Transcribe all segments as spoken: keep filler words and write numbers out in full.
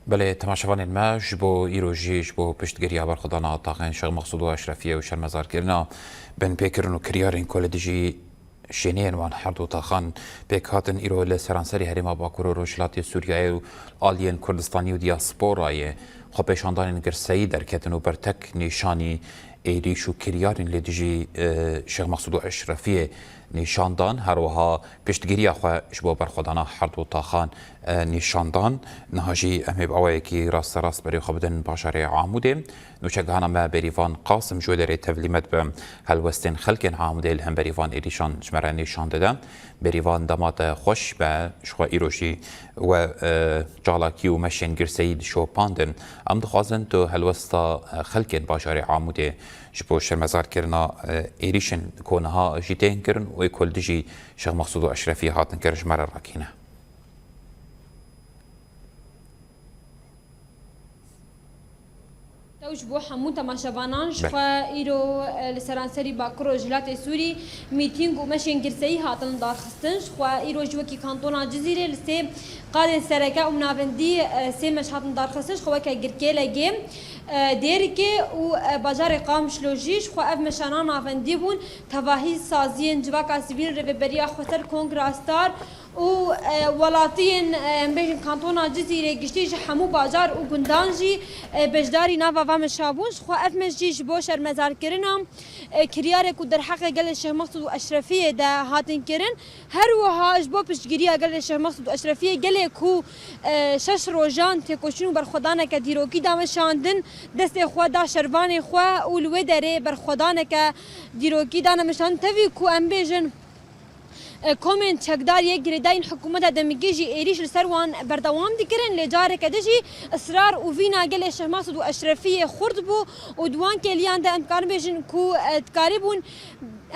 Belê, temaşevanên me, ji bo îro jî ji bo piştgiriya berxwedana taxên Şêx Mexsûd û Eşrefiyê û şermezarkirina binpêkirin û kiryarên ku li dijî şêniyên wan her du taxan pêk hatin, îro li seranserî herêma Bakur û Rojhilatê Sûriyeyê û aliyên Kurdistanî û diyasporayê xwepêşandanên girseyî derketin û bertek nîşanî êrîş û kiryarên li dijî, e, Şêx Mexsûd û Eşrefiyê nîşan dan, her wiha piştgiriya xwe ji bo berxwedana her du taxan, e, nîşan dan. Niha jî em ê bi awayekî rasterast berê xwe bidin bajarê Amûdê. Nûçegihana me Berîvan Qasim ji wê derê tevlî me dibe. Helwestên xelkên Amûdê li hemberî van êrîşan ji me re nîşan dide. Berîvan, dema te xweş be, ji xwe îro jî we, e, çalakî û meşên girseyî dişopandin. Em dixwazin tu helwesta, e, xelkên bajarê Amûdê ji bo şermezarkirina, e, êrîşên ku niha jî tên kirin û ê ku li dijî Şêx Mexsûd û Eşrefiyê hatin kirin ji me re rakîne. Ew ji bo hemû temaşevanan, ji Be. xwe îro, e, li seranserî Bakur Rojhilatê Sûrî mîtîng û meşên girseyî hatin darxistin. Ji xwe îro jî wekî kantona Cizîrê li sê qadên sereke û navendî, e, sê meş hatin darxistin. Ji xwe weke Girkêlegê, e, Dêrikê û, e, bajarê Qamişlo jî ji xwe ev meşana navendî bûn. Tevahî saziyên civaka sivîl, Rêveberiya Xweser, Kongra Star, û, e, welatiyên, e, em bêjin kantona Cizîrê giştî ji hemû bajar û gundan jî, e, beşdarî nava va meşa bûn. Ji xwe ev meş jî ji bo şermezarkirina, e, kiryarê ku derheqê gelê Şêx Mexsûd û Eşrefiyê de hatin kirin. Her wiha ji bo piştgiriya gelê Şêx Mexsûd û Eşrefiyê, gelê ku, e, şeş rojan têkoşîn û berxwedaneke dîrokî da meşandin, destê xwe da şervanê xwe û li wê derê berxwedaneke dîrokî dane meşandin. Tevî ku em bêjin, E, komên çekdar yê girêdayî yên hikûmeta demikî jî êrîş li ser wan berdewam dikirin, lê careke din jî israr û vîna gelê Şêx Mexsûd û Eşrefiyê xurt bû û di wan kêliyan de em dikarin bêjin ku, e, dikarîbûn,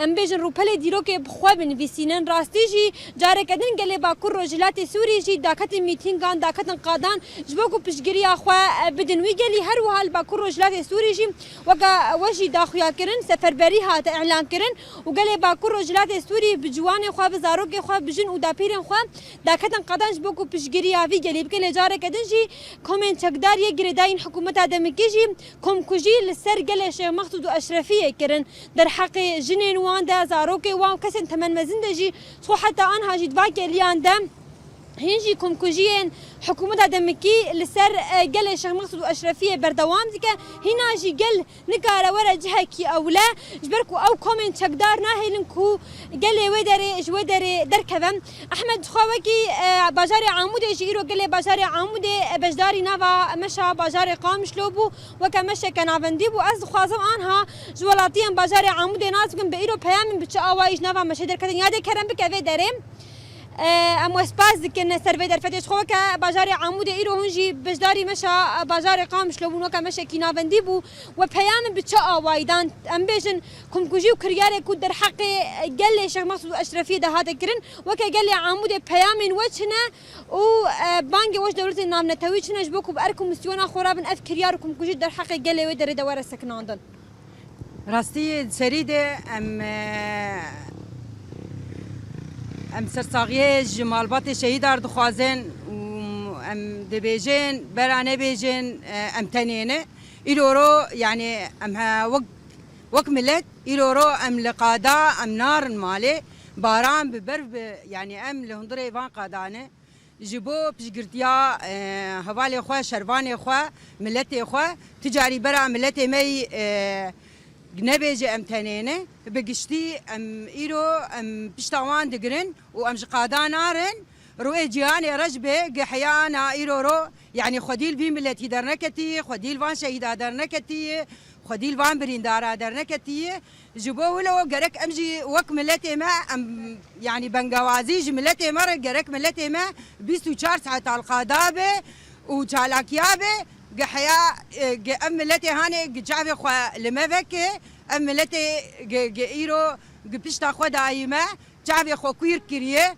em bêjin, rûpelê dîrokê bi xwe binivîsînin. Rastî jî careke din gelê Bakur Rojhilatê Sûrî jî daketin mîtîngan, daketin qadan ji bo ku piştgiriya xwe, e, bidin wî gelî. Her wiha li Bakur Rojhilatê Sûrî jî weke we jî daxuya kirin, seferberî hate îlan kirin. û gelê Bakur Rojhilatê Sûrî bi ciwanê xwe, bi zarokê xwe, bi jin û dapîrên xwe daketin qadan ji bo ku piştgiriya vî gelî bikin. Lê careke din jî komên çekdar yê girêdayî yên hikûmeta demikî jî komkujî li ser gelê Şêx Mexsûd û Eşrefiyê kirin. Derheqê jinên wan de, zarokê wan û kesên temenmezin de jî, ço heta anha jî di van kêliyan de hîn jî komkujiyên hikûmeta demikî li ser, e, gelê Şêx Mexsûd û Eşrefiyê berdewam dike. Hîna jî gel nikare were cihekî ewle, ji ber ku ew komên çekdar nahêlin ku gelê wê derê, ji wê derê derkeve. Ehmed, xwe wekî, e, bajarê Amûdê jî, îro gelê bajarê Amûdê, e, beşdarî nava meşa bajarê Qamişlo bû, weke meşeke navendî bû. Ez dixwazim anha ji welatiyên bajarê Amûdê nas bikim, bi îro peyamên bi çi awayî ji nava meşê derketin. Yadê kerem bike vê derê. E, em we spas dikin ser vê derfetê. Ji xwe weke bajarê Amûdê îro hûn jî beşdarî meşa, e, bajarê Qamişlo bûn, weke meşekî navendî bû. We peyamê bi çi awayî dan? Em bêjin, komkujî û kiryarê ku derheqê, e, gelê Şêx Mexsûd û Eşrefiyê de hate kirin, weke gelê Amûdê peyamên we çi ne û, e, bangê we ji dewletên navnetewî çi ne, ji bo ku bi erk û misyona xwe re bin ev kiryar û komkujî derheqê gelê wê derê de were sekinandin? Rastî, di serî de em, e, em sersaxiyê ji malbatê şehîdar dixwazin û em dibêjin, bera nebêjin, e, em tenê ne. Îro ro, yanî em he, wek, wek milet, îro ro em li qada, em narin malê, baran bi berf bi, yanî em li hundirê van qada ne. Ji bo piştgirtiya, e, hevalê xwe, şervanê xwe, miletê xwe, ti carî bera miletê me yî, e, nebêje em tenê ne. Bi giştî em îro em pişta wan digirin û em ji qada narin. Rûyê cîhanê reş be, gi heya ana îro ro, yanî xwedî li vî miletî derneketî, xwedî li van şehîda derneketî, xwedî li van birîndara derneketî. Ji bo wilo gerek em jî wek miletê me, em, yanî bengewazî ji miletê me re, gerek miletê me bîst û çar saet alqada be û çalakiya be. Gi heya, e, gi em miletê hanê gi çavê xwe li me veke, em miletê gi, gi îro gi pişta xwe dayî me, çavê xwe kûr kiriye,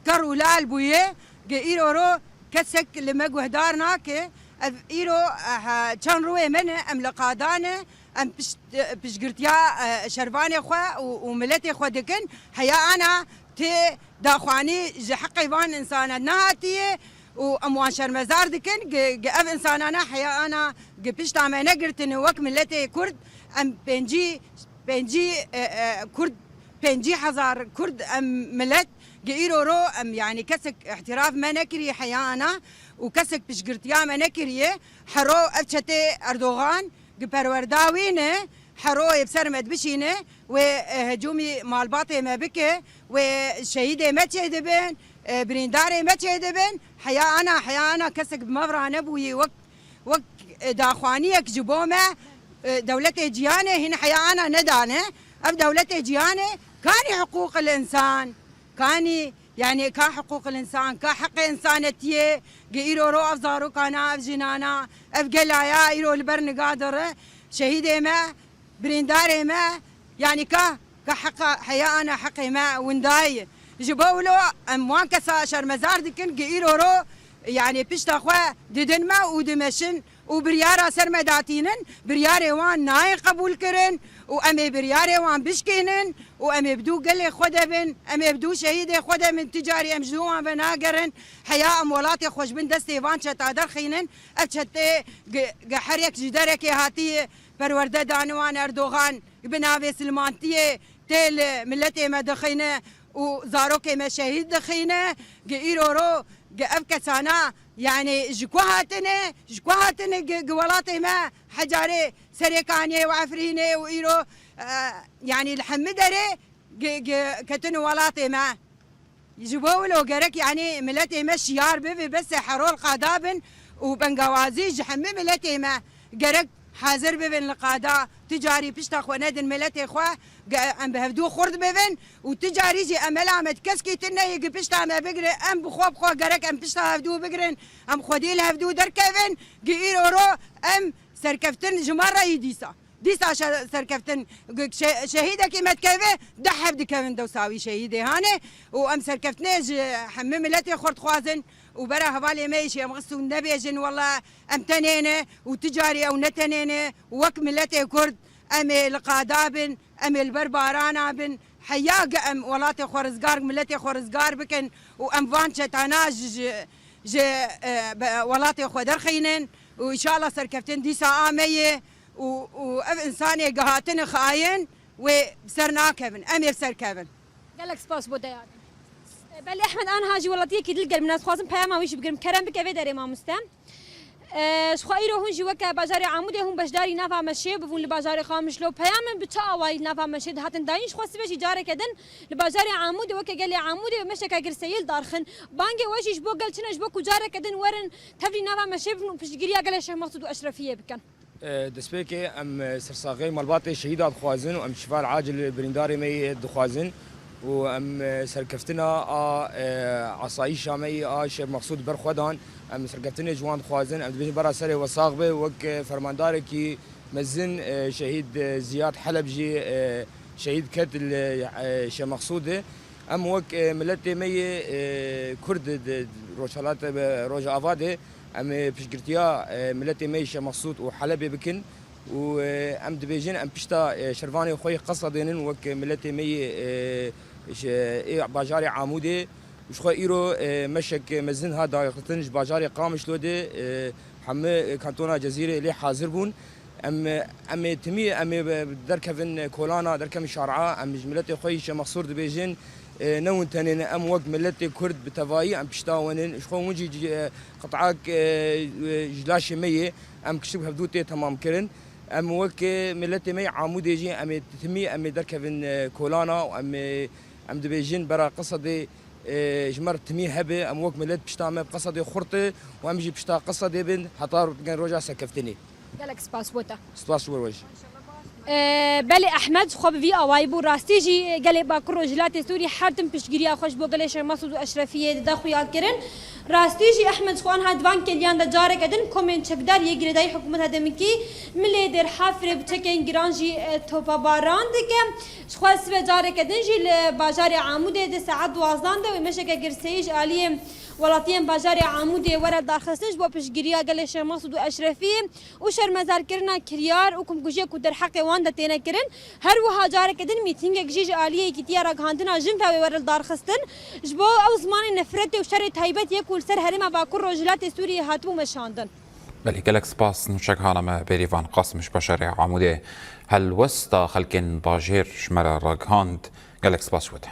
ker û lal bûye, gi îro ro kesek li me guhdar nake. Ev îro, eh, çend rûyê me ne, em li qada ne, em pişt-, piştgirtiya, eh, şervanê xwe û, û miletê xwe dikin. Heya ana tê daxwanî ji heqê van însana nehatiye. û em wan şermezar dikin, gi, gi ev insanana heya ana gi pişta me negirtine wek miletê Kurd, em pêncî, pêncî, e, e, Kurd, pêncî hezar Kurd em milet, gi îro ro em, yanî kesek îhtiraf me nekiriye heya ana û kesek piştgirtiya me nekiriye. Hero ev çetê Erdogan gi perwerda wî ne, hero yê bi ser me dibişîne, wê, e, hecûmî malbatê me bike, wê şehîdê me çêdibin, e, birîndarê me çêdibin. Heya ana, heya ana kesek bi me re nebûyî wek, wek, e, daxwaniyek ji bo me, e, dewletê cîhanê hîn heya ana nedane. Ev dewletê cîhanê kanî hiqûqil însan, kanî, yanî ka hiqûqil însan, ka heqê însanetiyê, gi îro ro ev zarokana, ev jinana, ev gelaya îro li ber niga dire, şehîdê me, birîndarê me, yanî ka, ka heqa, heya ana heqê me winda ye. Ji bo wilo em wan kesa şermezar dikin, gi îro ro, yanî pişta xwe didin me û dimeşin û biryara ser me datînin, biryarê wan nayên qebûl kirin û em ê biryarê wan bişkînin û em ê bi dû gelê xwe de bin, em ê bi dû şehîdê xwe de bin, tu carî em ji dû wan venagerin. Heya em welatê xwe ji bin destê van çeta derxînin. Ev çetê gi, gi her yek ji derekê hatiye, perwerde dane wan Erdogan, bi navê silmantiyê tê li miletê me dixîne û zarokê me şehîd dixîne. Gi îro ro gi ev kesana, yanî ji ku hatine, ji ku hatine gi, gi welatê me hecarê Serêkaniyê û Efrînê û îro, e, yanî li hemî derê gi, gi ketin welatê me. Ji bo wilo gerek, yanî miletê me şiyar bibe, bes hero li qada bin û bengawazî ji hemî miletê me gerek hazir bibin li qada. Tu carî pişta xwe nedin miletê xwe, ge-, em bi hevdû xurt bibin û tu carî jî emela me di keskî tune ye gi pişta me bigire, em bi xwe bi xwe gerek em pişta hevdû bigirin, em xwedî li hevdû derkevin, gi îro ro em serkeftin ji me re yî dîsa. Dîsa şe-, serkeftin, şe-, şehîdekî me dikeve, deh heb dikevin dewsa wî şehîdê hane û em serkeftinê ji hemî miletê xwe dixwazin û bera hevalê me yê Şêmxist û nebêjin, wela em tenê ne û tu carî ew ne tenê ne, wek miletê Kurd em ê li qada bin, em ê li ber barana bin, heya ge em welatê xwe rizgar, miletê xwe rizgar bikin û em van çetana ji, ji, ji, e, be-, welatê xwe derxînin û înşallah serkeftin dîsa a me ye. û, û ev însanê gihatine xayin wê bi ser nakevin, em ê bi ser kevin. Gelek spas bo deyadin. E, belê Ehmed, anha jî welatiyekî dil gel min ez dixwazim peyama wî jî bigirim. Kerem bike vê derê mamoste. E, ji xwe îro hûn jî weke bajarê Amûdê hûn beşdarî nava meşê bivûn li bajarê Qamişlo. Peyamin bi çi awayî nava meşê dihatin dayîn? Ji xwe sibe jî careke din li bajarê Amûdê weke gelê Amûdê meşeke girseyî li dar xin. Bangê we jî ji bo gel çi ne, ji bo ku careke din werin tevlî nava meşê bivin û piştgiriya gelê Şêx Mesûd û Eşrefiyê bikin? E, destpêkê em, e, sersaxiyê malbatê şehîda dixwazin û em şifa acil birîndarê me yê dixwazin û em, e, serkeftina a, e, asayîşa me yê a Şêx Mexsûd ber xwe dan. Em serkeftinê ji wan dixwazin. Em dibêjin bera serê we sax be. Wek, e, fermandarekî mezin, e, şehîd, e, Ziyad Heleb jî, e, şehîd ket li, e, Şêx Mexsûdê. Em wek, e, miletê me yê, e, Kurd di Rojhilat, e, Rojava de em, e, piştgirtiya, e, miletê me yê Şêx Mexsûd û Helebê bikin û, e, em dibêjin em pişta, e, şervanê xwe yê Qesedê nin wek miletê me yê, e, ji, ê bajarê Amûdê. Ji xwe îro, e, meşek mezin hat daxistin ji bajarê Qamişlo de, e, hemî kantona Cezîrê lê hazir bûn. Em, em ê timî, em ê derkevin kolana, derkevin şaria, em ji miletê xwe yî Şêx Mexsûd dibêjin, e, ne hûn tenê ne, em wek miletê Kurd bi tevayî em pişta we nin. Ji xwe hûn jî, e, qit'ak, e, ji laşê me yê, em kiştik bi hevdû tê temamkirin. Em wek, e, miletê me yê Amûdê jî em ê timî, em ê derkevin, e, kolana û em ê, em dibêjin bera Qesedê, e, ji me re timî hebe, em wek milet pişta me bi Qesedê xurt e û em jî pişta Qesedê bin heta bikin roja serkeftinê. Gelek spas bo te. Spas ji we re jî. E, belê Ehmed, xwe bi vî awayî bû. Rastî jî gelê Bakur Rojhilatê Sûrî her tim piştgiriya xwe ji bo gelê Şêx Mesûd û Eşrefiyê dide xuya kirin. Rastî jî Ehmed, ji xwe anha di van keliyan de careke din komên çekdar yê girêdayî hikûmeta demikî milê Dêrhafirê bi çekên giran jî, e, topebaran dike. Ji xwe sibe careke din jî li bajarê Amûdê di saet duwazdan de wê meşeke girseyî ji aliyê welatiyên bajarê Amûdê were darxistin ji bo piştgiriya gelê Şêx Mesûd û Eşrefiyê û şermezarkirina kiryar û komkujiyê ku derheqê wan de têne kirin. Her wiha careke din mîtîngek jî ji aliyê Yekîtiya Ragihandina Jin ve wê were lidarxistin. Ji bo ew zimanê nefretê û şerê taybet yê ku Li ser herêma Bakur Rojhilatê Sûriyê hatibû meşandin. Belê, gelek spas nûçekhana me Bêrîvan Qasim ji bajarê Amûdê helwesta xelkên bajêr ji me re ragihand. Gelek spas ji we te.